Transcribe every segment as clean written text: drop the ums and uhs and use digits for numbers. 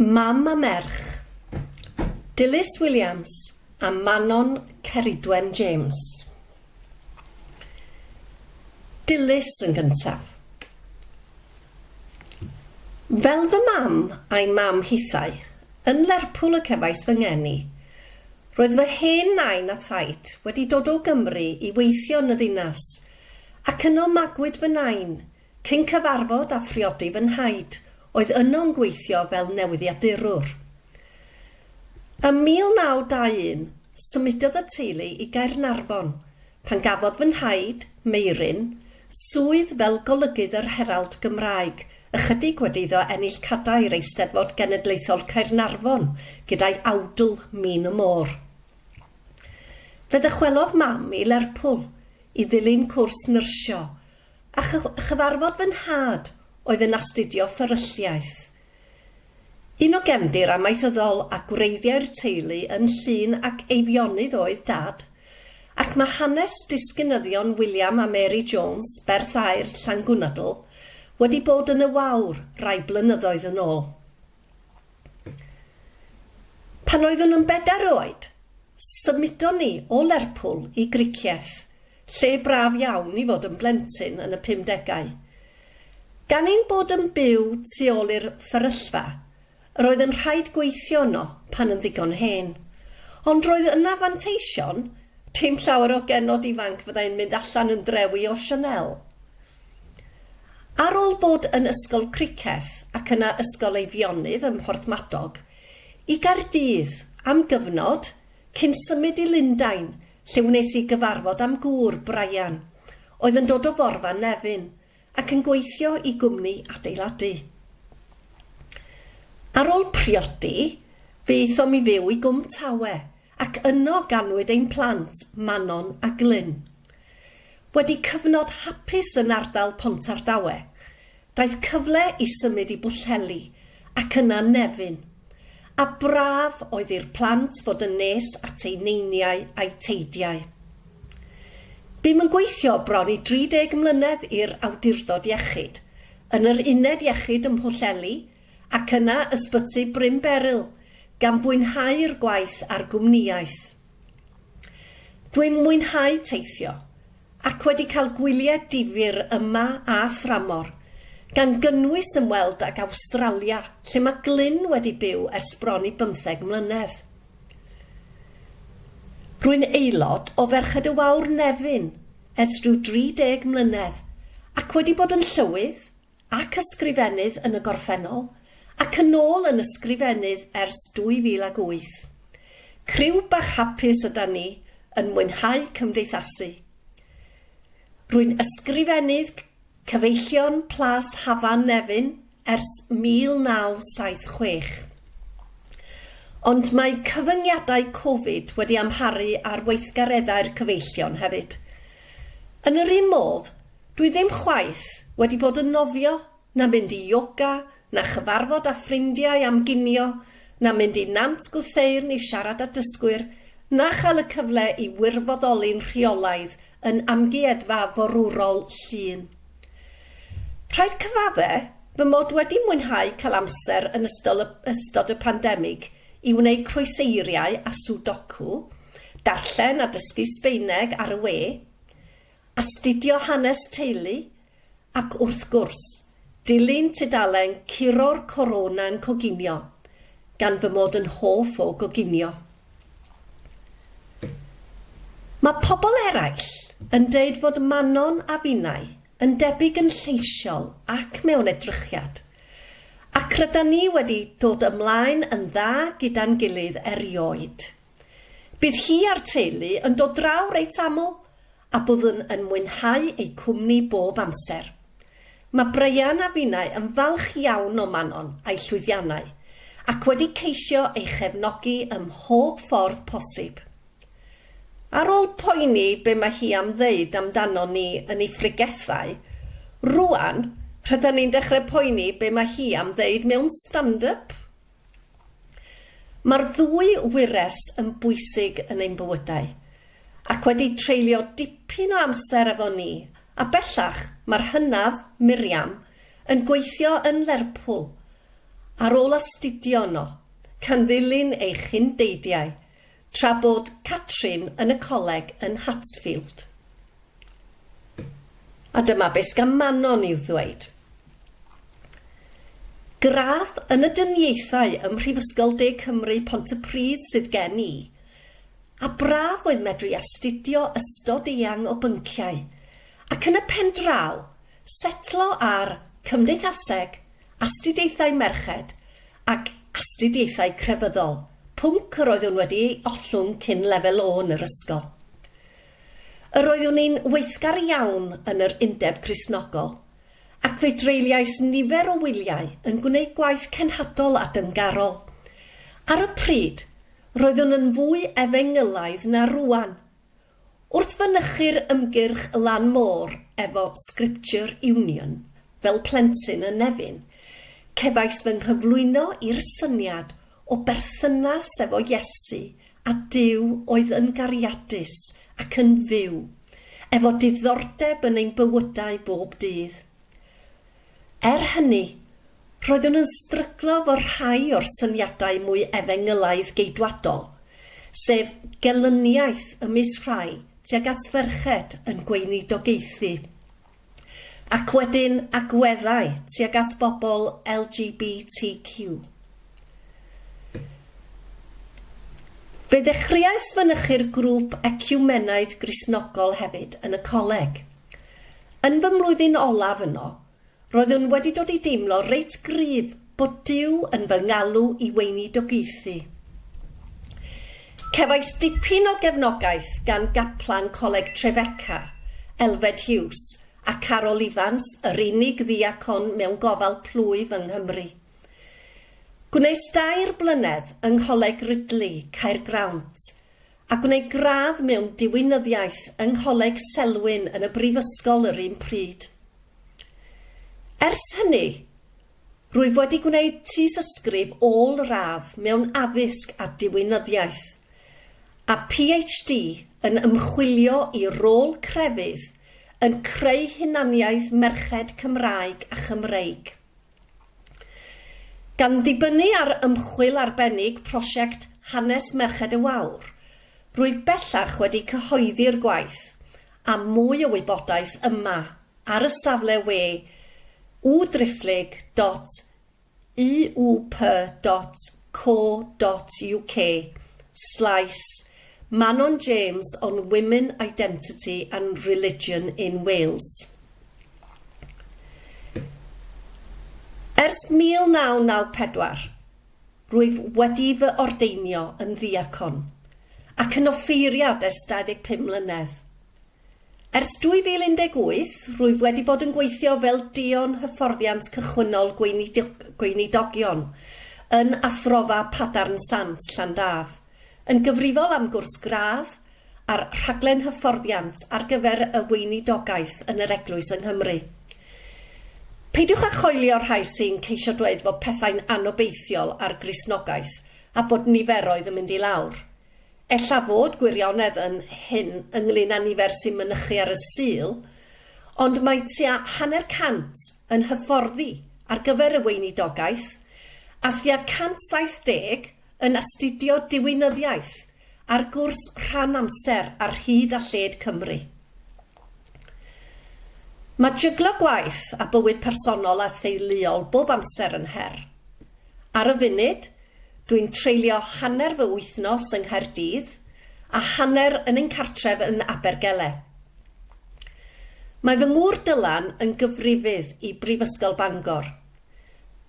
Mam a merch. Dilys Williams a Manon Ceridwen James. Dilys yn gyntaf. Fel fy mam a'i mam hithau, yn Lerpwl y cefais fy ngeni. Roedd fy hen nain a thaid wedi dod o Gymru i weithio yn y ddinas, ac yno magwyd fy nain, Cyn cyfarfod a phriodi fy nhaid, oedd yno'n gweithio fel newyddiadurwr. Ym 1921, symudodd y teulu i Gaernarfon, pan gafodd fy nhaid, Meuryn, swydd fel golygydd yr Herald Gymraeg, ychydig wedi iddo ennill cadair Eisteddfod Genedlaethol Caernarfon gyda'i awdl Min y Môr. Fe ddychwelodd mam i Lerpwl i ddilyn cwrs nyrsio A chyfarfod fy nhad oedd yn astudio fferylliaeth. Un o gefndir amaethyddol a gwreiddiau'r teulu yn Llŷn ac Eifionydd oedd Dad, ac mae hanes disgynyddion William a Mary Jones, Berth Aur, Llangwnadl, wedi bod yn y wawr rai blynyddoedd yn ôl. Pan oeddwn yn bedair oed, symudon ni o Lerpwl i Gricieth, lle braf iawn i fod yn blentyn yn y pumdegau. Gan ein bod yn byw tu ôl i'r fferyllfa, yr oedd yn rhaid gweithio yno pan yn ddigon hen. Ond roedd yna fanteision, dim llawer o genod ifanc fyddai'n mynd allan yn drewi o Chanel. Ar ôl bod yn Ysgol Criceth ac yna Ysgol Eifionydd ym Mhorthmadog, i Gaerdydd am gyfnod cyn symud i Lundain lle wnes i gyfarfod â'm gŵr, Brian, oedd yn dod o Forfa Nefyn ac yn gweithio i gwmni adeiladu. Ar ôl priodi, fe aethom i fyw i Gwm Tawe ac yno ganwyd ein plant, Manon a Glyn. Wedi cyfnod hapus yn ardal Pontardawe, daeth cyfle i symud i Bwllheli ac yna Nefyn, a braf oedd i'r plant fod yn nes at eu neiniau a'u teidiau. Bum yn gweithio bron i 30 mlynedd i'r Awdurdod Iechyd, yn yr Uned Iechyd ym Mhwllheli ac yna Ysbyty Bryn Beryl, gan fwynhau'r gwaith a'r gwmnïaeth. Dwi'n mwynhau teithio, ac wedi cael gwyliau difyr yma a thramor, gan gynnwys ymweld ag Awstralia, lle mae Glyn wedi byw ers bron i bymtheg mlynedd. Rwy'n aelod o Ferched y Wawr Nefyn ers rhyw 30 mlynedd, ac wedi bod yn llywydd, ac ysgrifennydd yn y gorffennol, ac yn ôl yn ysgrifennydd ers 2008. Criw bach hapus ydan ni, yn mwynhau cymdeithasu. Rwy'n ysgrifennydd Cyfeillion Plas Hafan Nefyn ers 1976. Ond mae cyfyngiadau Covid wedi amharu ar weithgareddau'r Cyfeillion hefyd. Yn yr un modd, Dwi ddim chwaith wedi bod yn nofio, na mynd i yoga, na chyfarfod â ffrindiau am ginio, na mynd i Nant Gwrtheyrn i siarad â dysgwyr, na chael y cyfle i wirfoddoli'n rheolaidd yn Amgueddfa Forwrol Llŷn. Rhaid cyfadde fy mod wedi mwynhau cael amser yn ystod y pandemig i wneud croeseiriau a sudoku, darllen a dysgu Sbaeneg ar y we, astudio hanes teulu ac wrth gwrs, dilyn tudalen Curo'r Corona'n Coginio, gan fy mod yn hoff o goginio. Mae pobl eraill yn deud fod Manon a finnau yn debyg yn lleisiol ac mewn edrychiad, ac rydan ni wedi dod ymlaen yn dda gyda'n gilydd erioed. Bydd hi a'r teulu yn dod draw reit aml a byddwn yn mwynhau eu cwmni bob amser. Mae Brian a finnau yn falch iawn o Manon a'i llwyddiannau, ac wedi ceisio ei chefnogi ym mhob ffordd posib. Ar ôl poeni be mae hi am ddeud amdanon ni yn ei phregethau, rŵan rhydan ni'n dechrau poeni be mae hi am ddeud mewn stand-up! Mae'r ddwy wyres yn bwysig yn ein bywydau, ac wedi treulio dipyn o amser efo ni, a bellach mae'r hynaf, Miriam, yn gweithio yn Lerpwl. ar ôl astudio yno, gan ddilyn ei chyn-deidiau, tra bod Catrin yn y coleg yn Hatfield. A dyma be sgan Manon i'w ddweud. Gradd yn y Dyniaethau ym Mhrifysgol De Cymru Pontypridd sydd gen i, a braf oedd medru astudio ystod eang o bynciau, ac yn y pendraw, setlo ar Cymdeithaseg, Astudiaethau Merched ac Astudiaethau Crefyddol, pwnc yr oeddwn wedi ei ollwng cyn Lefel O yn yr ysgol. Yr oeddwn i'n weithgar iawn yn yr Undeb Cristnogol, ac fe dreuliais nifer o wyliau yn gwneud gwaith cenhadol a dyngarol. Ar y pryd, roeddwn yn fwy efengylaidd na rŵan. Wrth fynychu'r ymgyrch lan môr efo Scripture Union fel plentyn yn Nefyn, cefais fy nghyflwyno i'r syniad o berthynas efo Iesu a Duw oedd yn gariadus ac yn fyw, efo diddordeb yn ein bywydau bob dydd. Er hynny, roeddwn yn stryglo efo rhai o'r syniadau mwy efengylaidd geidwadol, sef gelyniaeth ymysg rhai tuag at ferched yn gweinidogaethu, ac wedyn agweddau tuag at bobl LGBTQ. Fe ddechreuais fynychu'r grŵp eciwmenaidd Gristnogol hefyd yn y coleg. Yn fy mlwyddyn olaf yno, roeddwn wedi dod i deimlo reit gryf bod Duw yn fy ngalw i weinidogaethu. Cefais dipyn o gefnogaeth gan gaplan Coleg Trefeca, Elfed Hughes, a Carol Ifans, yr unig ddiacon mewn gofal plwyf yng Nghymru. Gwnes dair blynedd yng Ngholeg Ridley, Caergrawnt, a gwneud gradd mewn diwinyddiaeth yng Ngholeg Selwyn yn y brifysgol yr un pryd. Ers hynny, rwyf wedi gwneud tystysgrif ôl-radd mewn addysg a diwinyddiaeth, a PhD yn ymchwilio i rôl crefydd yn creu hunaniaeth merched Cymraeg a Chymreig. Gan ddibynnu ar ymchwil arbennig prosiect Hanes Merched y Wawr, rwyf bellach wedi cyhoeddi'r gwaith, a mwy o wybodaeth yma ar y safle we www.driphlyg.uup.co.uk slaes Manon James on Women Identity and Religion in Wales. Ers 1994, rwyf wedi fy ordeinio yn ddiacon ac yn offeiriad ers 25 mlynedd. Ers 2018, rwyf wedi bod yn gweithio fel Deon Hyfforddiant Cychwynnol Gweinidogion yn Athrofa Padarn Sant, Llandâf, yn gyfrifol am gwrs gradd a'r rhaglen hyfforddiant ar gyfer y weinidogaeth yn yr Eglwys yng Nghymru. Peidiwch â choelio'r rhai sy'n ceisio dweud fod pethau'n anobeithiol ar Gristnogaeth a bod niferoedd yn mynd i lawr. Ella fod gwirionedd yn hyn ynglŷn â nifer sy'n mynychu ar y Sul, ond mae tua hanner cant yn hyfforddi ar gyfer y weinidogaeth a thua 170 yn astudio diwinyddiaeth ar gwrs rhan-amser ar hyd a lled Cymru. Mae jyglo gwaith a bywyd personol a theuluol bob amser yn her. Ar y funud, dwi'n treulio hanner fy wythnos yng Nghaerdydd a hanner yn ein cartref yn Abergele. Mae fy ngŵr Dylan yn gyfrifydd i Brifysgol Bangor.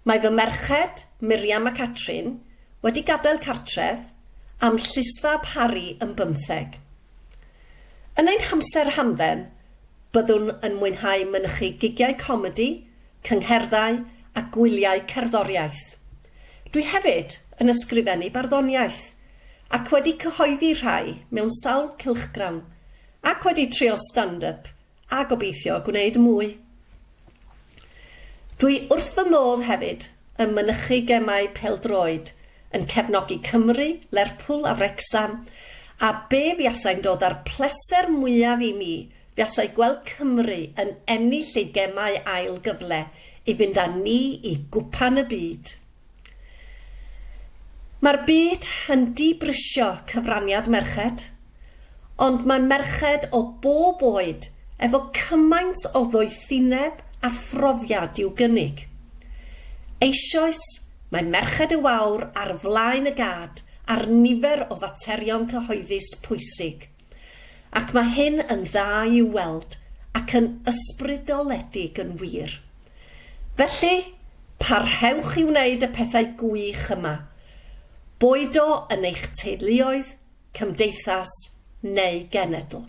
Mae fy merched, Miriam a Catrin, wedi gadael cartref, a'm llysfab Harri yn bymtheg. Yn ein hamser hamdden, byddwn yn mwynhau mynychu gigiau comedi, cyngherddau a gwyliau cerddoriaeth. Dwi hefyd yn ysgrifennu barddoniaeth, ac wedi cyhoeddi rhai mewn sawl cylchgrawn, ac wedi trio stand-up a gobeithio gwneud mwy. Dwi wrth fy modd hefyd yn mynychu gemau pêl-droed, yn cefnogi Cymru, Lerpwl a Wrecsam, a be fuasai'n dod â'r pleser mwyaf i mi fuasai gweld Cymru yn ennill eu gemau ail gyfle i fynd â ni i Gwpan y Byd. Mae'r byd yn dibrisio cyfraniad merched, ond mae merched o bob oed efo cymaint o ddoethineb a phrofiad i'w gynnig. Eisoes, mae Merched y Wawr ar flaen y gad ar nifer o faterion cyhoeddus pwysig, ac mae hyn yn dda i'w weld ac yn ysbrydoledig yn wir. Felly, parhewch i wneud y pethau gwych yma, boed o yn eich teuluoedd, cymdeithas neu genedl.